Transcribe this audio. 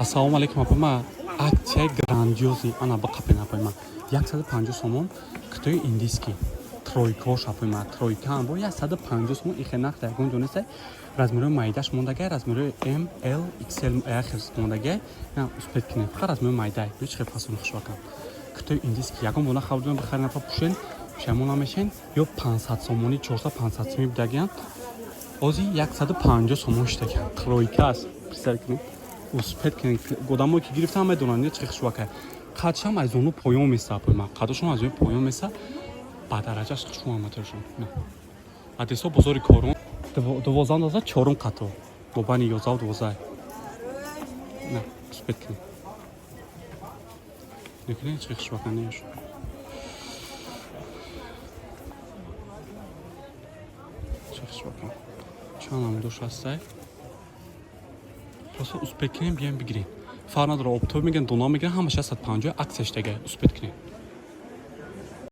Ассалому алайкум, апа. Ма акция грандиозный ана биқапен, апай ма. 150 сомон китои индийский тройкош, апай ма, тройка бо 150 сомон. Ихе нарх дар ягон ҷо нестай. Размерои майдаш мондагай, размерои М, Л, XL яхел мондагай. На успеть кине, фақат размерои майдай. Бо чӣ фасон хушвакам. Китои индийский ягон бона хабдон бихарен, апа, пушен, пушаймон намешен. Ё 500 сомонӣ, 400, 500 сомонӣ будагиян. Ози 150 сомон шудагиян. Тройка аст. Представь кунед. Успеть кунед, одамое ки гирифтан медонанд чӣ хушвакай. Қадшам аз зону поён меса, апои ман, қадошон аз зону поён меса, ба дараҷаш хушрӯ аматоршон. Адесо, бозори Корон, 12, 12, чорум қатор, мобайни 11, 12. На успеть кунед, мекунед, чӣ хушвакан неяш. Чӣ хушвакан, чанд намудош ҳастай. Просто успеть кунем, биёем бигирем, фарқ надора. Оптовый мегирен, дона мегирен, ҳамаш 150, акция штага, успеть кунем.